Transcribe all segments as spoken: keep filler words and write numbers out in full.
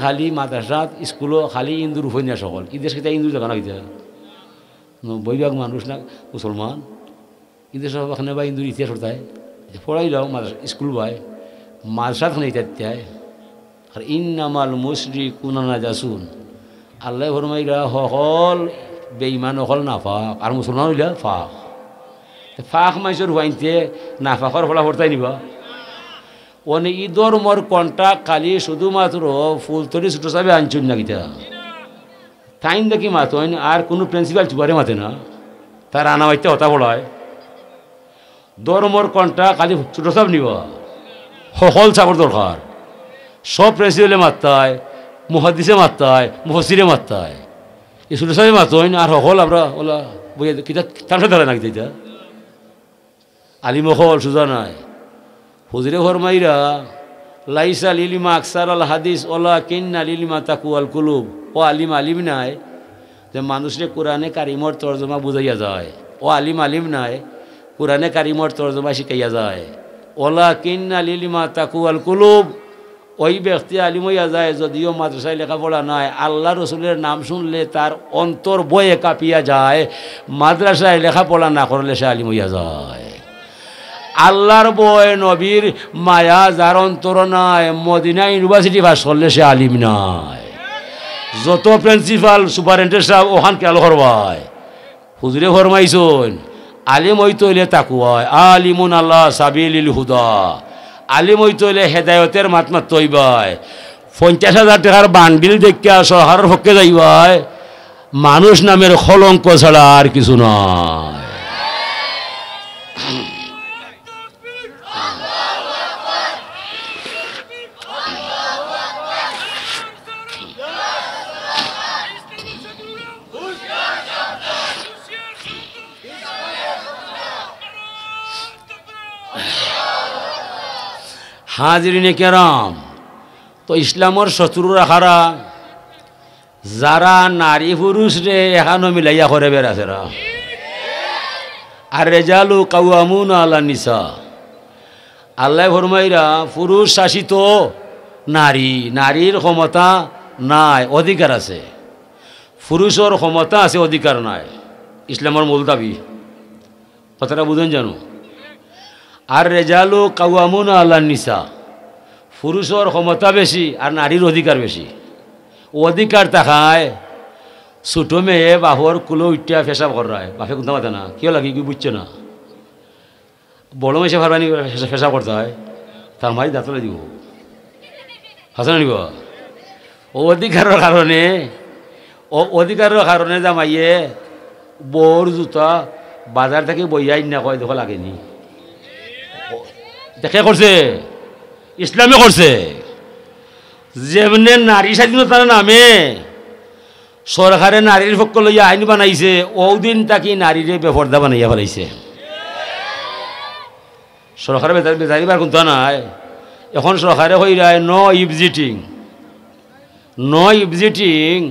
খালি মাদ্রাসাত, স্কুলো খালি হিন্দুর উপন্যাস হকল। ই দেশ কিতা হিন্দুর জাগা না কিতা? ন-, বৈভাগ মানুষ না মুসলমান। ই দেশো অখানে বা হিন্দুর ইতিহাস পড়তায়। পড়াইলাও মাদ্রাসা, স্কুল বায়। মাদ্রাসাত খানে ইতা দিতায়। আর ইন্নামাল মুশরিকুনা নাজাসুন। আল্লায় ফরমাইরা হকল বেঈমান হকল নাপাক। আর মুসলমান অইলা পাক। তে পাক মানষর হুয়াইন্তে নাপাকর ফলা পড়তায় নি বা? অনে ই ধর্মর contract খালি শুধুমাত্র ফুলতলি ছোট সাবে আনছইন না কিতা? তাইন দেখি মাতইন, আর কুনু principal চুবারে মাতে না। তার আনা বাইতে হতা পড়ায়। ধর্মর contract খালি ছোট সাব নি বা? হকল সাবর দরকার। সব principalএ মাততায়, মুহাদ্দিসে মাততায়, মুফাসসিরে মাততায়। ই ছোট সাবে মাতইন, আর হকল আমরা ওলা বইয়া কিতা তামশা ধরে না কিতা ইতা? আলিম অকল সুজা নায়। হুজুরে ফরমাইরা, "লাইসাল ইলমা আকসারাল হাদিস, ওয়ালাকিন্নাল ইলমা তাকওয়াল কুলুব।" ও আলিম আলিম নায়, যে মানুষরে কোরআনে কারিমর তর্জমা বুঝাইয়া যায়। ও আলিম আলিম নায়, কোরআনে কারিমর তর্জমা শিখাইয়া যায়। ওয়ালাকিন্নাল ইলমা তাকওয়াল কুলুব। ওই ব্যক্তি আলিম অইয়া যায়, যদিও মাদ্রাসায় লেখাপড়া নাই, আল্লাহ রসুলের নাম শুনলে তার অন্তর ভয়ে কাঁপিয়া যায়। মাদ্রাসায় লেখাপড়া না করলে সে আলিম অইয়া যায়। আল্লাহর ভয়, নবীর মায়া যার অন্তর নাই, মদিনা university পাস করলে সে আলিম নাই। যত principal, superintendent সাব, ওখান খেয়াল করবায়। হুজুরে ফরমাইছইন, আলিম অইতে অইলে তাকওয়ায়, আলিমুন আলা সাবিলিল হুদা। আলিম অইতে অইলে হেদায়তের মাত মাততে অইবায়। পঞ্চাশ হাজার টেকার বান্ডিল দেখিয়া সরকারর পক্ষে যাইবায়, মানুষ নামের কলঙ্ক ছাড়া আর কিছু নায়। হাজিরিনে কেরাম, তো ইসলামর শত্রুরা কারা? যারা নারী পুরুষরে এখানো মিলাইয়া করে বেড়াছেরা। আর রিজালু কাওয়ামুনা আলা নিসা। আল্লায় ফরমাইরা, পুরুষ শাসিত নারী, নারীর ক্ষমতা নাই, অধিকার আছে। পুরুষর ক্ষমতা আছে, অধিকার নাই। ইসলামর মূল দাবি। কথাটা বুঝইন জানো? আর রিজালু কাওয়ামুনা আলা নিসা, পুরুষর ক্ষমতা বেশি আর নারীর অধিকার বেশি। অধিকার থাকায় ছোট মেয়ে বাপর কুলো উঠিয়া পেশাব কররায়, বাপে কুন্তা মাতে না, কিয় লাগি, কি বুঝছে না। বড় মেয়ে পারবা নি পেশাব করতায়, তার মাই দাঁতলে দিব। হাছা না নি বা? ও অধিকারর কারণে, ও অধিকারর কারণে জামাইয়ে বউর জুতা বাজার থাকি বইয়া আইন না কয়, দেখো লাগেনি। দেখে করছে, ইসলামে করছে। যেমনে নারী স্বাধীনতার নামে সরকারে নারীর পক্ষ লইয়া আইন বানাইছে, ওদিন থাকি নারীরে বেপর্দা বানাইয়া ফেলাইছে। সরকারে বেজার-, বেজারিবার কুন্তা নাই। এখন সরকারে কইরায়, "No eavesdrop, no eavesdrop,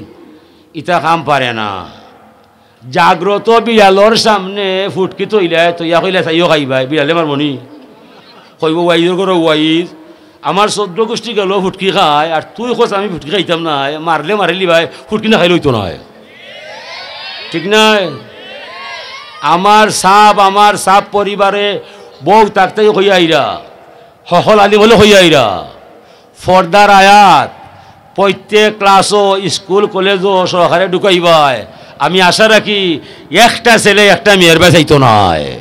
ইতা কাম পারে না।" জাগ্রত বিড়ালর সামনে ফুটকি থইলায়, থইয়া কইলায়, "চাইও খাইবায়, বিড়ালে মারমনি।" কইবো, "ওয়াইজর ঘরো ওয়াইজ, আমার চৌদ্দ গুষ্টি গেল ফুটকি খায়, আর তুই কস আমি ফুটকি খাইতাম নায়, মারলে মারিলিবায়, ফুটকি না খাইলে অইতো নায়।" ঠিক নায়? আমার সাব, আমার সাব পরিবারে বউ থাকতেই কইয়া আইরা, হকল আলিম অকলে কইয়া আইরা, পর্দার আয়াত, প্রত্যেক ক্লাসো, স্কুল কলেজো সরকারে ঢুকাইবায়। আমি আশা রাখি একটা ছেলে একটা মেয়ের বায় চাইতো নায়।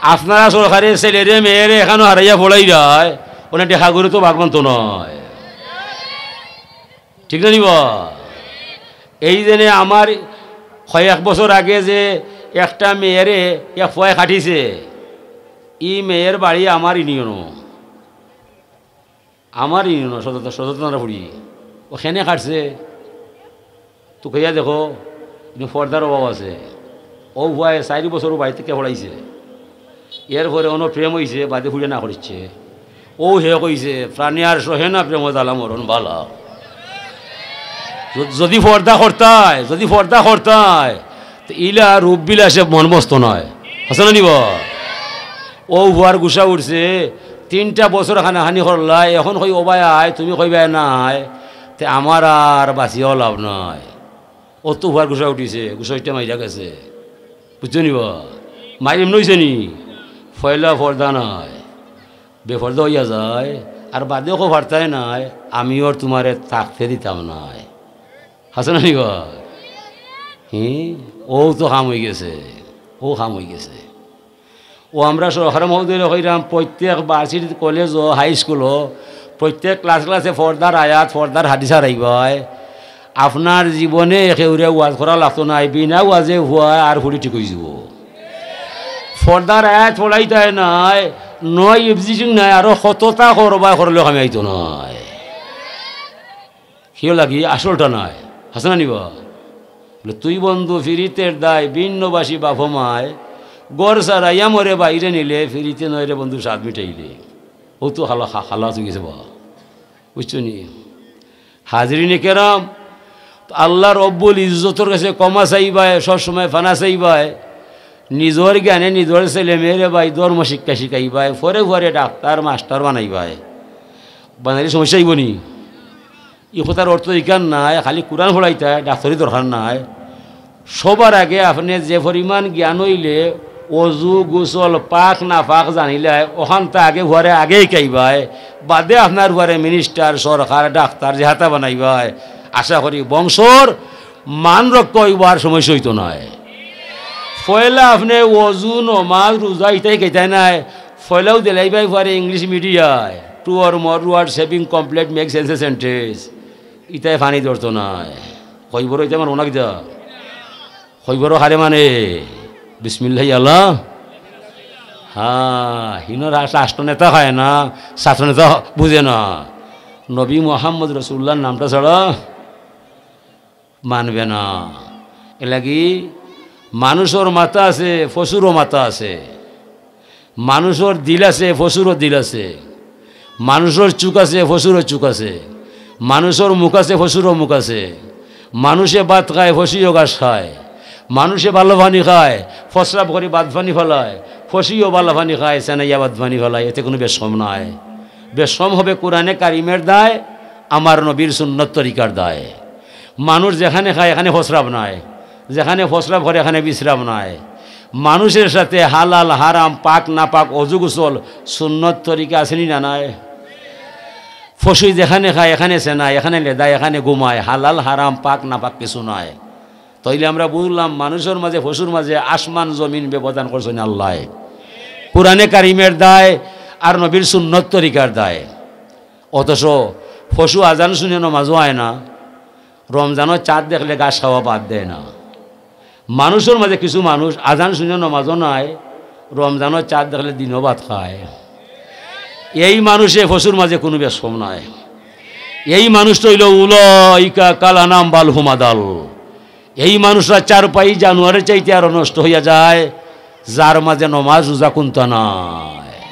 আপনারা সরকারে ছেলেরে মেয়েরে এখানো হারাইয়া পড়াইরায়, অনে দেখা করে তো বাঘ মানতো নায়। ঠিক না নি বা? এই জেনে আমার কয়েক বছর আগে যে একটা মেয়েরে এক ফুয়ায় কাটিছে, ই মেয়ের বাড়ি আমার ইউনিয়নো। আমার ইউনিয়নো, সদর, সদর থানার ফুড়ি। ও কেনে কাটছে? তো কইয়া দেখো, ইনো পর্দার অভাব আছে। ও ফুয়ায় চাইর বছর বাড়ি থাকি পড়াইছে। এরপরে অনো প্রেম অইছে, বাদে ফুড়িয়ে না করিচ্ছে। ও হে কইছে, "প্রাণে আর সহে না প্রেম জ্বালা মরণ বালা।" য-, যদি পর্দা করতায়, যদি পর্দা করতায়, তো ইলা রূপ বিলাসে মন বসতো নায়। হাছা না নি বা? ও ফুয়ার গুসা উঠছে, তিনটা বছর হানাহানি করলায়, এখন কই, "ও ভাই আয়", তুমি কইবায়, "না আয়।" আমার আর বাঁচিয়াও লাভ নাই। অত ফুয়ার গুছা উঠিছে, গুছা উঠিয়া মাইরা গেছে। বুঝছো নি বা? মাইর এমনে অইছে নি? পয়লা পর্দা নাই, বেপর্দা অইয়া যায়, আর বাদে কো পারতায় নায়, আমি আর তুমারে থাকতে দিতাম নায়। হাছা না নি বা? হি? অউ তো কাম অইগেছে, অউ কাম অইগেছে। অউ আমরা সরকার মহোদয়রে কইরাম, প্রত্যেক ভার্সিটি, কলেজো, হাই স্কুলো, প্রত্যেক ক্লাস ক্লাসে পর্দার আয়াত, পর্দার হাদিস হারাইবায়। আপনার জীবনে কেউরে ওয়াজ করা লাগতো নায়, বিনা ওয়াজে ফুয়া আর ফুড়ি ঠিক অইযিবো। পর্দার আয়াত পড়াইতায় নায়, নয় এফজিটিং নায়, আরো কততা করবায়, করলেও কামে আইতো নায়। কিয় লাগি? আসলটা নায়। হাছা না নি বা? বলে, তুই বন্ধু ফিরিতের দায়, ভিন্নবাসী বাপ মায়, ঘর ছাড়াইয়া মোরে বাইরে নিলে, ফিরিতে নয় রে বন্ধু স্বাদ মিটাইলে। অউ তো খালা-, খা-, খালাস অইগেছে বা। বুঝছো নি? হাজিরিনে কেরাম, আল্লাহ রব্বুল ইজ্জতর গেছে ক্ষমা চাইবায়, সবসময় ফানা চাইবায়। নিজর জ্ঞানে নিজর ছেলে মেয়েরে ভাই ধর্ম শিক্ষা শিখাইবায়, পরে পরে ডাক্তার মাস্টার বানাইবায়। বানাইলে সমস্যা অইবো নি? ই কথার অর্থ ইখান নায়, খালি কুরআন পড়াইতায়, ডাক্তারি দরকার নাই। সবার আগে আপনে যে পরিমাণ জ্ঞান অইলে, অজু, গোসল, পাক না পাক জানিলায়, অখানতা আগে ফুয়ারে আগে হিকাইবায়, বাদে আপনার ফুয়ারে মিনিস্টার, সরকার, ডাক্তার, যেহাতা বানাইবায়। আশা করি বংশর মান রক্ষা অইবো, আর সমস্যা অইতো নায়। পয়লা আপনে অজু, নমাজ, রোজা ইতা হিকাইতায় নায়, পয়লাউ দিলাইবায় ফুয়ারে ইংলিশ মিডিয়ায়, two or more words having complete make sense sentence। ইতায় ফানি ধরতো নায়। কইবর ইতা মানে ওনা কিতা? কইবর হারে মানে, বিসমিল্লাহি আল্লাহ। হ্যাঁ, হিনো রাস-, রাষ্ট্রনেতা খায় না, ছাত্রনেতা বুঝে না। নবী মোহাম্মদ রসুল্লাহর নামটা ছাড়া মানবে না। এরলাগি মানুষর মাথা আছে, পশুরও মাথা আছে। মানুষর দিল আছে, পশুরও দিল আছে। মানুষর চউখ আছে, পশুরও চউখ আছে। মানুষর মুখ আছে, পশুরও মুখ আছে। মানুষে ভাত খায়, পশুও ঘাস খায়। মানুষে ভালা পানি খায়, প্রস্রাব করি ভাত পানি ফালায়, পশুও ভালা পানি খায়, সেনাইয়া ভাত পানি ফালায়। এতে কুনু বেশকম নাই। বেশকম হবে কুরআনে কারিমের দায়, আমার নবীর সুন্নত তরিকার দায়। মানুষ যেখানে খায়, এখানে প্রস্রাব নাই, যেখানে প্রস্রাব করে, এখানে বিশ্রাম নাই। মানুষের সাথে হালাল, হারাম, পাক, নাপাক, অজু, গোসল, সুন্নত তরিকা আছে নি না নাই? পশু যেখানে খায়, এখানে সেনায়, এখানে লেদায়, এখানে ঘুমায়, হালাল, হারাম, পাক, নাপাক কিছু নাই। তাইলে আমরা বুঝলাম, মানুষর মাঝে, পশুর মাঝে আসমান জমিন ব্যবধান করছইন আল্লায়। কুরআনে কারিমের দায় আর নবীর সুন্নত তরিকার দায়। অথচ পশু আজান শুনে নমাজও আয় না, রমজানর চাঁদ দেখলে ঘাস খাওয়া বাদ দেয় না। মানুষর মাঝে কিছু মানুষ আজান শুনে নমাজও নাই, রমজানর চাঁদ দেখলে দিনও ভাত খায়। এই মানুষে পশুর মাঝে কুনু বেশকম নাই। এই মানুষটা অইলো উলাইকা কাল আনাম বাল হুম আদাল। এই মানুষরা চারপাই জানোয়ারের চাইতে আরো নষ্ট অইয়া যায়, যার মাঝে নমাজ রোজা কুন্তা নাই।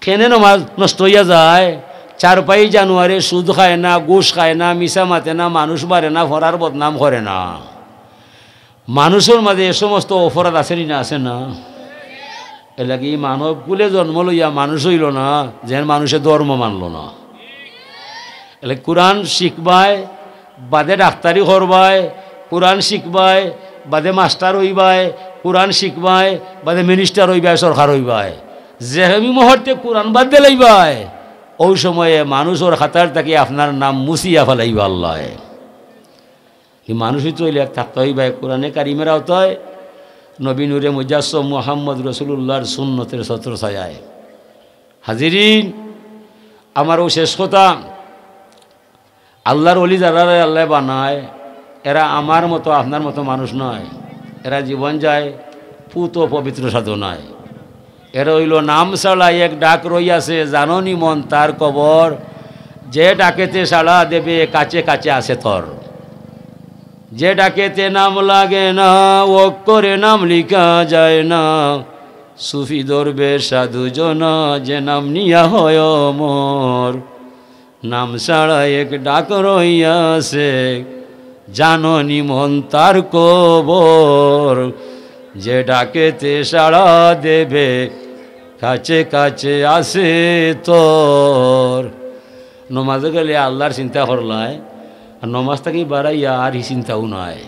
কেনে নমাজ নষ্ট অইয়া যায়? চারপাই জানোয়ারে সুদ খায় না, ঘুষ খায় না, মিছা মাতে না, মানুষ মারে না, ফরার বদনাম করে না। মানুষর মাঝে এ সমস্ত অপরাধ আছে নি না, আছে না? এরলাগি মানব কুলে জন্ম লইয়া মানুষ অইলো না, যেন মানুষে ধর্ম মানলো না। এরলাগি কুরআন শিখবায়, বাদে ডাক্তারি করবায়, কুরআন শিখবায়, বাদে মাস্টার অইবায়, কুরআন শিখবায়, বাদে মিনিস্টার অইবায়, সরকার অইবায়। যে মুহূর্তে কুরআন বাদ দিলাইবায়, অউ সময়ে মানুষর খাতার থাকি আপনার নাম মুছিয়া ফালাইবা আল্লায়। ই মানুষ অইতে অইলে এক থাকতে অইবায় কুরআনে কারিমের আওতায়, নবী নূরে মুজাসসম মুহাম্মদ রসুলুল্লাহর সুন্নতের ছত্র ছায়ায়। হাজিরিন, আমার অউ শেষ কথা, আল্লাহর ওলি যারারে আল্লায় বানায়, এরা আমার মতো, আপনার মতো মানুষ নয়। এরা জীবন যায় পুত ও পবিত্র সাধনায়। এরা অইলো নাম ছাড়া এক ডাক রইয়াছে, জানো নি মন তার কবর। যে ডাকেতে সাড়া দেবে, কাছে কাছে আছে তোর। যে ডাকেতে নাম লাগে না, অক্ষরে নাম লিখা যায় না। সুফি দরবেশ সাধু জনা, যে নাম নিয়া হয় অমর। নাম ছাড়া এক ডাক রইয়াছে, জানো নি মন তার কবর। যে ডাকেতে সাড়া দেবে, কাছে কাছে আছে তোর। নমাজে গেলে আল্লার চিন্তা করলায়, আর নমাজ থাকি বারাইয়া আর হি চিন্তাউ নাই।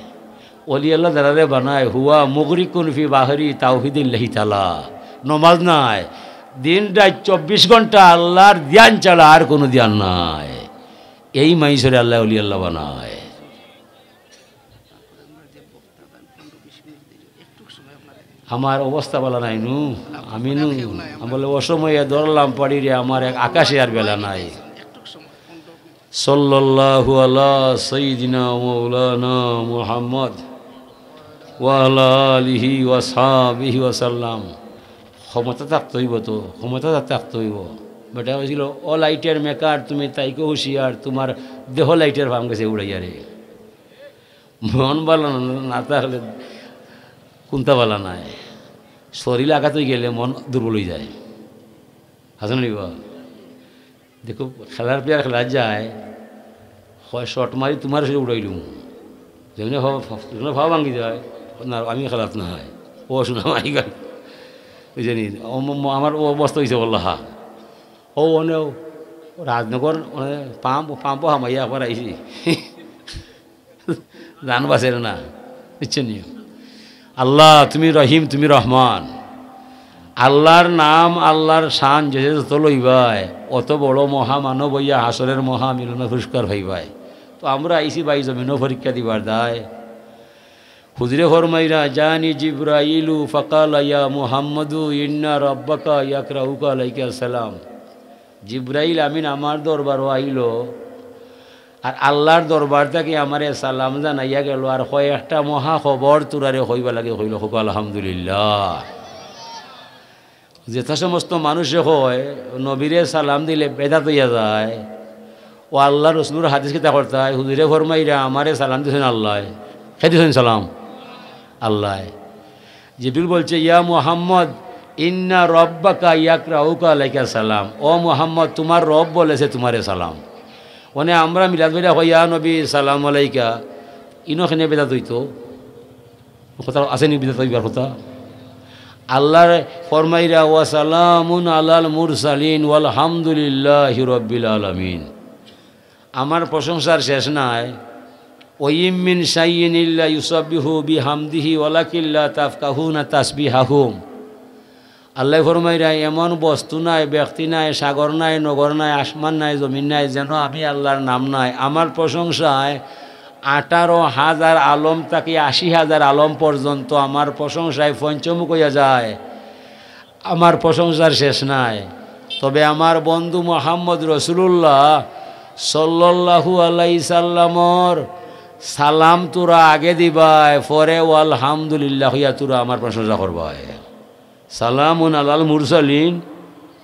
অলি আল্লা যারারে বানায়, হুয়া মুগরিকুন ফি বাহরি তাওহিদিল্লাহি তাআলা। নমাজ নাই, দিন রাইত চব্বিশ ঘন্টা আল্লার ধ্যান ছাড়া আর কুনু ধ্যান নাই। এই মাইনষরে আল্লায় অলি আল্লা বানায়। আমার অবস্থা বালা নাই নু, আমি নু, আমি বলে, "অসময়ে ধরলাম পাড়িরে, আমার এক আকাশে আর বেলা নাই।" সাল্লাল্লাহু আলা সাইয়্যিদিনা মাওলানা মুহাম্মদ ওয়া আলা আলিহি ওয়া সাহবিহি ওয়া সাল্লাম। ক্ষমতা থাকতে অইবো তো, ক্ষমতা থাকতে অইবো। বেটা কইছিল, "ও লাইটের মেকার, তুমি তাইকো হুঁশিয়ার, তুমার দেহ লাইটের ফাম গেছে উড়াইয়া রে।" মন বালা না, না থাকলে কুনতা বালা নায়। শরীর আঘাত অইগেলে মন দুর্বল অইযায়। হাছা না নি বা? দেখো, খেলার player খেলাত যায়, কয়, "Shot মারি তুমার শরীর উড়াইলুম।" যেমনে ফা-, ফা-, যেমনে ফাও ভাঙ্গি যায়, "না, আমি খেলাত নায়।" ও শোনা মারি গেল। বুঝছনি? ও ম-, ম-, আমার ও অবস্থা অইছে বললা, হা। ও অনে ও রাজনগর, অনে পাম্প, পাম্পো হামাইয়া একবার আইছি। জান বাঁচের না, বুঝছনি? আল্লা, তুমি রহিম, তুমি রহমান। আল্লার নাম, আল্লার শান যে যত লইবায়, অত বড় মহামানব অইয়া হাশরের মহামিলনে পুরস্কার পাইবায়। তো আমরা আইছি ভাই জমিনো পরীক্ষা দিবার দায়। হুজুরে ফরমাইরা, "জানি জিব্রাইলু ফাকালা ইয়া মুহাম্মাদু ইন্না রাব্বাকা ইয়াকরাউকা আলাইকা সালাম।" জিব্রাইল আমিন আমার দরবারো আইলো, আর আল্লার দরবার থাকি আমারে সালাম জানাইয়া গেলো, আর কয়েকটা মহা খবর তুরারে কইবার লাগি কইলো। কউক্কা আলহামদুলিল্লাহ। যেতা সমস্ত মানুষে কয়, নবীরে সালাম দিলে বেদাত অইয়া যায়, ও আল্লার রসুলর হাদিস কিতা করতায়, হুজুরে ফরমাইরা, "আমারে সালাম দিছইন আল্লায়।" কে দিছইন সালাম? আল্লায়। জিবরিল বলছে, "ইয়া মুহাম্মদ, ইন্না রাব্বাকা ইয়াকরাউকা আলাইকা সালাম।" ও মুহাম্মদ, তুমার রব বলেছে তুমারে সালাম। অনে আমরা মিলাদ পড়িয়া কই, "ইয়া নবী, সালাম আলাইকা।" ইনো কেনে বেদাত অইতো? কথা আছে নি বিধাতা অইবার কথা? আল্লায় ফরমাইরা, "ওয়া সালামুন আলাল মুরসালিন ওয়াল হামদুলিল্লাহি রাব্বিল আলামিন।" আমার প্রশংসার শেষ নাই। "ওয়া ইম মিন শাইইন ইল্লা ইউসাব্বিহু বিহামদিহি ওয়ালাকিন লা তাফকাহুনা তাসবিহাহুম।" আল্লায় ফরমাইরা, "এমন বস্তু নাই, ব্যক্তি নাই, সাগর নাই, নগর নাই, আসমান নাই, জমিন নাই, যেন আমি আল্লার নাম নাই।" আমার প্রশংসায় আঠারো হাজার আলম থাকি আশি হাজার আলম পর্যন্ত আমার প্রশংসায় পঞ্চমুখ অইয়া যায়। আমার প্রশংসার শেষ নাই। তবে আমার বন্ধু মোহাম্মদ রসুলুল্লাহ সাল্লাল্লাহু আলাইহি সাল্লামর সালাম তুরা আগে দিবায়, পরে ওয়াল হামদুলিল্লাহ কইয়া তুরা আমার প্রশংসা করবায়। সালামুন আলাল মুরসালিন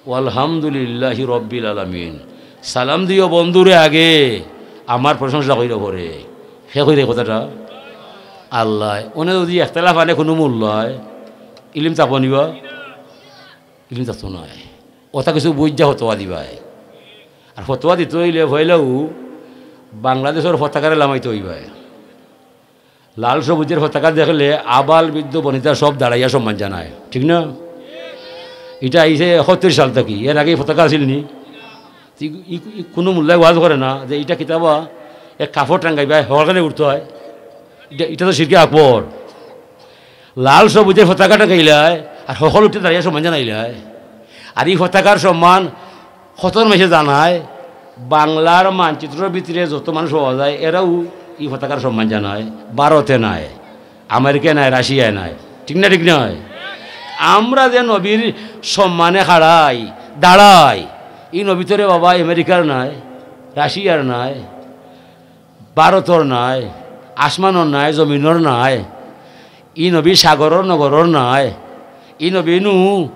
ওয়ালহামদুলিল্লাহি রব্বিল আলামিন। সালাম দিও বন্ধুরে আগে, আমার প্রশংসা কইরো পরে। কে কইরে কথাটা? আল্লায়। অনে যদি একতলাফ আনে কুনু মূল্য অয়, ইলিম থাকবো নি বা? ইলিম থাকতো নায়। অতা কিছু বুঝা ফতোয়া দিবায়। আর ফতোয়া দিতে অইলে পয়লাউ বাংলাদেশর পতাকারে লামাইতে অইবায়। লাল সবুজের পতাকা দেখলে আবাল বৃদ্ধ বনিতা সব দাঁড়াইয়া সম্মান জানায়, ঠিক না? ইটা আইছে একাত্তর সাল থাকি, এর আগে এই পতাকা আছিল নি? ই, ই, ই কুনু মূল্যায় ওয়াজ করে না যে ইটা কিতাবা এক কাপড় টাঙ্গাইবা, হকালে উঠতে অয়। ইটা, ইটা তো শিরকে আকবর। লাল সবুজের পতাকা টাঙ্গাইলায় আর হকল উঠে দাঁড়াইয়া সম্মান জানাইলায়। আর ই পতাকার সম্মান কতর মাঝে জানায়, বাংলার মানচিত্রর ভিতরে যত মানুষ পাওয়া যায়, এরাও ই পতাকার সম্মান জানায়। ভারতে নাই, আমেরিকায় নাই, রাশিয়ায় নাই, ঠিক না? ঠিক নয়? আমরা যে নবীর সম্মানে খাড়াই, দাঁড়াই, ই নবী তো রে বাবা আমেরিকার নাই, রাশিয়ার নাই, ভারতর নাই, আসমানর নাই, জমিনর নাই, ই নবী সাগরর নগরর নাই, ই নবী নু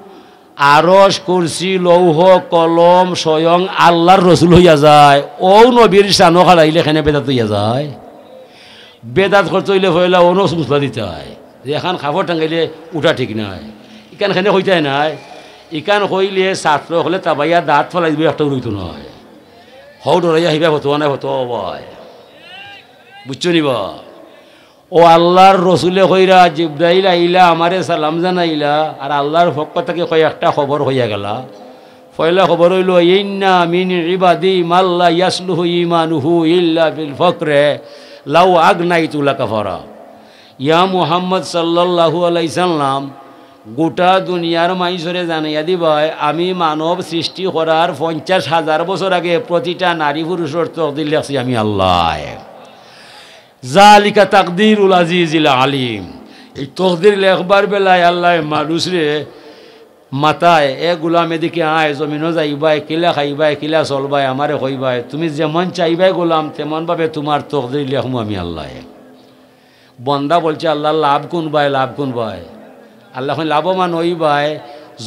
আরশ, কুরসি, লৌহ, কলম, স্বয়ং আল্লার রসুল অইয়া যায়। অউ নবীর শানো খাড়াইলে কেনে বেদাত অইয়া যায়? বেদাত করতে অইলে পয়লা অনো মুসলা দিতায় যে এখান কাপড় টাঙ্গাইলে উঠা ঠিক নায়, ইখান কেনে কইতায় নায়, ইখান কইলে ছাত্র অকলে তাবাইয়া দাঁত ফালাই দিবো, একটা রইতো নায়। হউ ডরাইয়া হিবা ফতোয়া নাই, ফতোয়া অবায়। বুঝছো নি বা? ও আল্লার রসুলে কইরা, জিব্রাইল আইলা, আমারে সালাম জানাইলা, আর আল্লার পক্ষ থাকি কয় একটা খবর কইয়া গেলা। পয়লা খবর অইলো, "ইন্না মিন ইবাদি মাল্লা ইয়াসলুহু ইমানুহু ইল্লা বিল ফকরে লাউ আগনাইতু লাকাফারা।" ইয়া মুহাম্মদ সাল্লাল্লাহু আলাইহি সাল্লাম, গোটা দুনিয়ার মাইনষরে জানাইয়া দিবায়, আমি মানব সৃষ্টি করার পঞ্চাশ হাজার বছর আগে প্রতিটা নারী পুরুষর তকদির লেখছি আমি আল্লায়। জালিকা তাকদিরুল আজিজিল আলিম। এই তকদির লেখবার বেলায় আল্লায় মানুষরে মাতায়, "এ গোলাম, এদিকে আয়, জমিনো যাইবায়, কিলা খাইবায়, কিলা চলবায়, আমারে কইবায়, তুমি যেমন চাইবায় গোলাম, তেমন ভাবে তুমার তকদির লেখমু আমি আল্লায়।" বন্দা বলছে, "আল্লাহ, লাভ কুনবায়, লাভ কুনবায়?" আল্লায় কইন, "লাভবান অইবায়,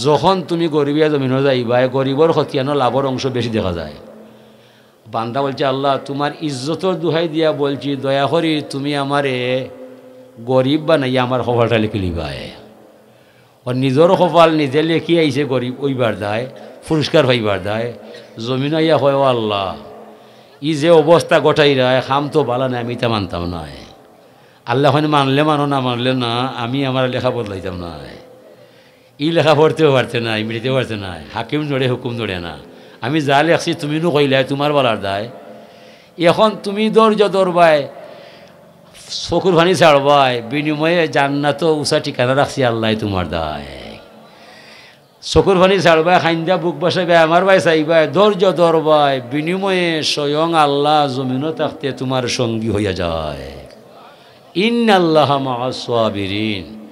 যখন তুমি গরিব অইয়া জমিনো যাইবায়, গরিবর খতিয়ানো লাভর অংশ বেশি দেখা যায়।" বান্দা বলছে, "আল্লাহ, তুমার ইজ্জতর দুহাই দিয়া বলছি, দয়া করি তুমি আমারে গরিব বানাইয়া আমার কপালটা লেখিলিবায়।" ও নিজর কপাল নিজে লেখি আইছে গরিব অইবার দায়, পুরস্কার পাইবার দায়। জমিনো আইয়া কয়, "ও আল্লাহ, ই যে অবস্থা ঘটাইরায়, কাম তো বালা নায়, আমি ইতা মানতাম নায়।" আল্লায় কইন, "মানলে মানো, না মানলে না, আমি আমার লেখা বদলাইতাম নায়।" ই লেখা পড়তেও পারতে নায়, মিটাইতেও পারতে নায়, হাকিম নড়ে, হুকুম নড়ে না। আমি যা লেখছি তুমি নু কইলায়, তুমার বালার দায়। এখন তুমি ধৈর্য ধরবায়, চকুর পানি ছাড়বায়, বিনিময়ে জান্নাতো উচা ঠিকানা রাখছি আল্লায় তুমার দায়। চকুর পানি ছাড়বায়, কাইন্দা বুক ভাসাইবায়, আমার বায় চাইবায়, ধৈর্য ধরবায়, বিনিময়ে স্বয়ং আল্লাহ জমিনো থাকতে তুমার সঙ্গী অইয়া যায়। ইন্নাল্লাহা মাআস সাবিরিন।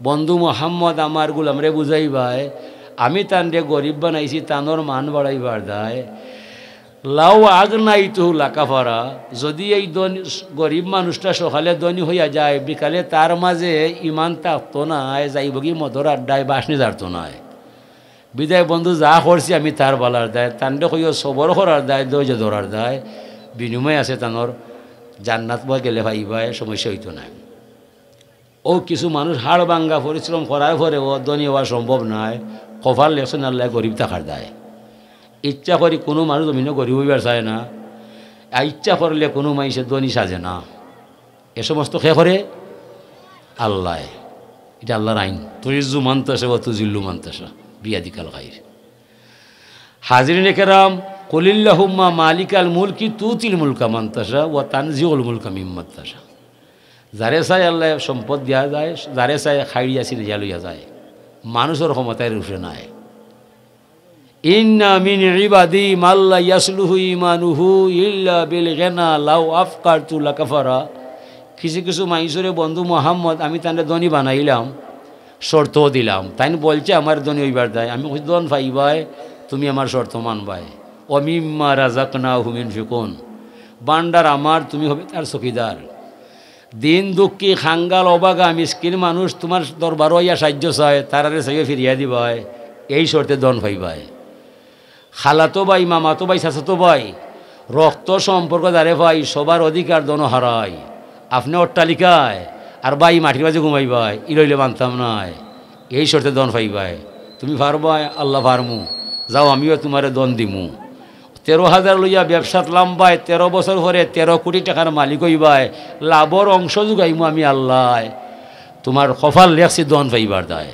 বন্ধু মুহাম্মদ, আমার গোলামরে বুঝাইবায়, আমি তানরে গরিব বানাইছি, তানর মান বাড়াইবার দায়। লাউ আগনাইতুহু লাকাফারা, যদি এই ধনী, গরিব মানুষটা সকালে ধনী অইয়া যায়, বিকালে তার মাঝে ইমান থাকতো নায়, যাইবগি মদর আড্ডায়, বাঁশ নিজারতো নায়। বিদায় বন্ধু, যা করছি আমি তার বালার দায়, তানরে কইও সবর করার দায়, ধৈর্য ধরার দায়, বিনিময় আছে তানর, জান্নাত বা গেলে পাইবায়, সমস্যা অইতো নায়। অউ কিছু মানুষ হাড় ভাঙ্গা পরিশ্রম করার পরেও ধনী অওয়া সম্ভব নায়, কপাল লেখছইন আল্লায় গরিব থাকার দায়। ইচ্ছা করি কুনু মানুষ জমিনো গরিব অইবার চায় না, আর ইচ্ছা করলে কুনু মাইনষে ধনী সাজে না। এ সমস্ত কে করে? আল্লায়। ইটা আল্লার আইন। তুইজ্জু মান তাশা ওয়া তুজিল্লু মান তাশা বিয়াদিকাল খাইর। হাজিরিনে কেরাম, কুলিল্লাহুম্মা মালিকাল মুলকি তুতিল মুলকা মান তাশা ওয়া তানজিউল মুলকা মিম্মান তাশা। যারে চায় আল্লায় সম্পদ দিয়া যায়, যারে চায় খাইড়িয়া ছিনিয়া লইয়া যায়। মানুষর ক্ষমতায় রুশে নায়। ইন্না মিন ইবাদি মাল্লা ইয়াসলুহু ইমানুহু ইল্লা বিল গিনা লাউ আফকারতু লাকাফারা। কিছু কিছু মাইনষরে বন্ধু মুহাম্মদ আমি তানরে ধনী বানাইলাম, শর্ত দিলাম। তাইন বলছে আমার ধনী অইবার দায়। আমি কইছি, "ধন পাইবায়, তুমি আমার শর্ত মানবায়।" "ওয়া মিম্মা রাযাকনাহুম ইউনফিকুন।" ভান্ডার আমার, তুমি হবে তার চকিদার। দিন দুঃখী, খাঙ্গাল, অভাগা, মিসকিন মানুষ তুমার দরবারো আইয়া সাহায্য চায়, তারারে চাইও ফিরিয়া দিবায়, এই শর্তে ধন পাইবায়। খালাতো ভাই, মামাতো ভাই, চাচাতো ভাই, রক্ত সম্পর্ক যারে পাই, সবার অধিকার ধনো হারাই। আপনে অট্টালিকায়, আর ভাই মাটির মাঝে ঘুমাইবায়, ইলা অইলে মানতাম নায়। এই শর্তে ধন পাইবায়। তুমি পারবায়? আল্লাহ পারমু। যাও, আমিও তুমারে ধন দিমু। তেরো হাজার লইয়া ব্যবসাত লামবায়, তেরো বছর পরে তেরো কোটি টেকার মালিক অইবায়, লাভর অংশ যোগাইমু আমি আল্লায়। তুমার কপাল লেখছি ধন পাইবার দায়,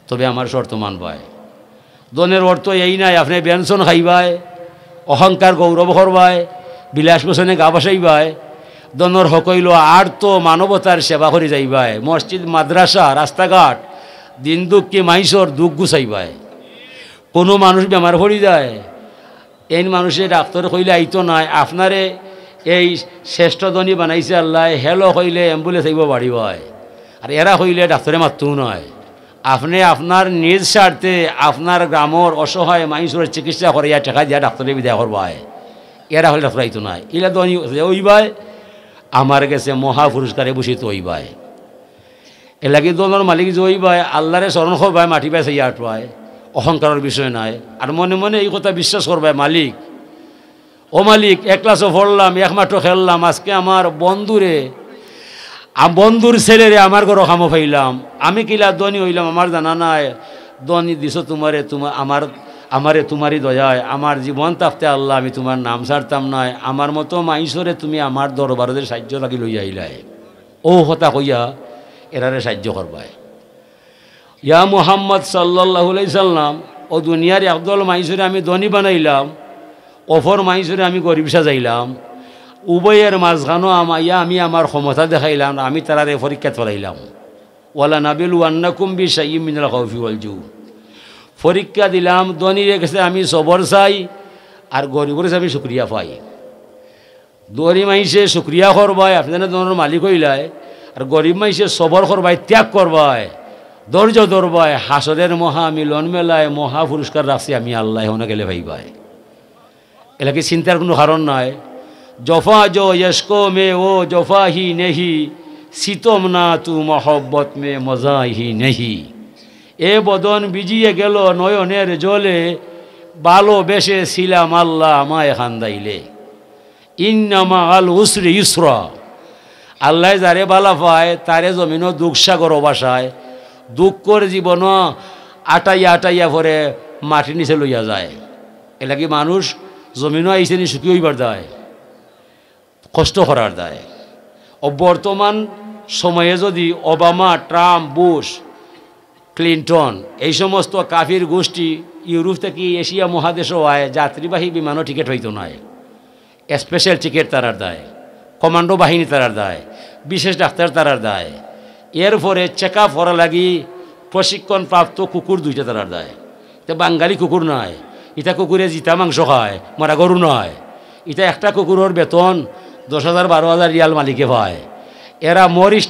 তবে আমার শর্ত মানবায়। ধনের অর্থ এই নায় আপনে বেনসন খাইবায়, অহংকার গৌরব করবায়, বিলাস বসনে গা ভাসাইবায়। ধনর হক অইলো আর্ত মানবতার সেবা করি যাইবায়, মসজিদ, মাদ্রাসা, রাস্তাঘাট, দিন দুঃখী মাইনষর দুঃখ গুছাইবায়। কুনু মানুষ বেমার পড়ি যায়, এইন মানুষে ডাক্তরে কইলে আইতো নায়, আপনারে এই শ্রেষ্ঠ ধনী বানাইছে আল্লায়, হেলো কইলে ambulance আইবো বাড়িবায়, আর এরা কইলে ডাক্তরে মাততো নায়। আপনে আপনার নিজ স্বার্থে আপনার গ্রামর অসহায় মাইনষর চিকিৎসা করাইয়া টেকা দিয়া ডাক্তরে বিদায় করবায়, এরা কইলে ডাক্তর আইতো নায়। ইলা ধনী যে অইবায়, আমার গেছে মহা পুরস্কারে ভূষিত অইবায়। এরলাগি ধনর মালিক যে অইবায়, আল্লারে স্মরণ করবায়, মাটি বায় চাইয়া আটবায়, অহংকারর বিষয় নায়। আর মনে মনে এই কথা বিশ্বাস করবায়, মালিক, ও মালিক, এক ক্লাসো পড়লাম, এক মাঠো খেললাম, আজকে আমার বন্ধুরে, আ-, বন্ধুর ছেলেরে আমার ঘরো কামো পাইলাম, আমি কিলা ধনী অইলাম আমার জানা নাই। ধনী দিছো তুমারে, তুমা-, আমার, আমারে তুমারই দয়ায়, আমার জীবন থাকতে আল্লাহ আমি তুমার নাম ছাড়তাম নায়, আমার মতো মাইনষরে তুমি আমার দরবারো সাহায্য লাগি লইয়া আইলায়। অউ কথা কইয়া এরারে সাহায্য করবায়। ইয়া মুহাম্মদ সাল্লাল্লাহু আলাইহি সাল্লাম, অউ দুনিয়ার একদল মাইনষরে আমি ধনী বানাইলাম, অপর মাইনষরে আমি গরিব সাজাইলাম। উভয়ের মাঝখানো আমাইয়া আমি আমার ক্ষমতা দেখাইলাম, আমি তারারে পরীক্ষাত ফালাইলাম। ওয়ালা নাবিলু আন্নাকুম বিশাইয়্যিম মিনাল খাউফি ওয়াল জু। পরীক্ষা দিলাম, ধনীর গেছে আমি সবর চাই, আর গরিবর গেছে আমি শুকরিয়া পাই। ধনী মাইনষে শুকরিয়া করবায়, আপনে যেন ধনর মালিক অইলায়, আর গরিব মাইনষে সবর করবায়, ত্যাগ করবায়, ধৈর্য ধরবায়, হাশরের মহা মিলন মেলায় মহা পুরস্কার রাখছি আমি আল্লায়, হনো গেলে পাইবায়। এলাকি চিন্তার কুনু কারণ নাই। জফা জো ইশকো মে ও জফা হি নেহি, সিতম না তু মহব্বত মে মজা হি নেহি। এ বদন ভিজিয়ে গেল নয়নের জলে, ভালোবেসেছিলাম আল্লাহ আমায় কান্দাইলে। ইন্না মাআল উসরি ইউসরা। আল্লায় যারে বালা পায়, তারে জমিনো দুঃখ সাগরো ভাসায়। দুঃখর জীবনো আটাইয়া আটাইয়া পরে মাটির নিচে লইয়া যায়। এলাকি মানুষ জমিনো আইছে নি সুখী অইবার দায়, কষ্ট করার দায়। অউ বর্তমান সময়ে যদি ওবামা, ট্রাম্প, বুশ, ক্লিনটন, এই সমস্ত কাফির গোষ্ঠী ইউরোপ থাকি এশিয়া মহাদেশো আয়, যাত্রীবাহী বিমানো টিকিট পাইতো নায়, স্পেশাল টিকিট তারার দায়, কমান্ডো বাহিনী তারার দায়, বিশেষ ডাক্তার তারার দায়, এরপরে চেক আপ করার লাগি প্রশিক্ষণপ্রাপ্ত কুকুর দুইটা তারার দায়। তে বাঙালি কুকুর নায়, ইতা কুকুরে জিতা মাংস খায়, মরা গরু নায়। ইতা একটা কুকুরর বেতন দশ হাজার বারো হাজার রিয়াল মালিকে পায়। এরা মরিচ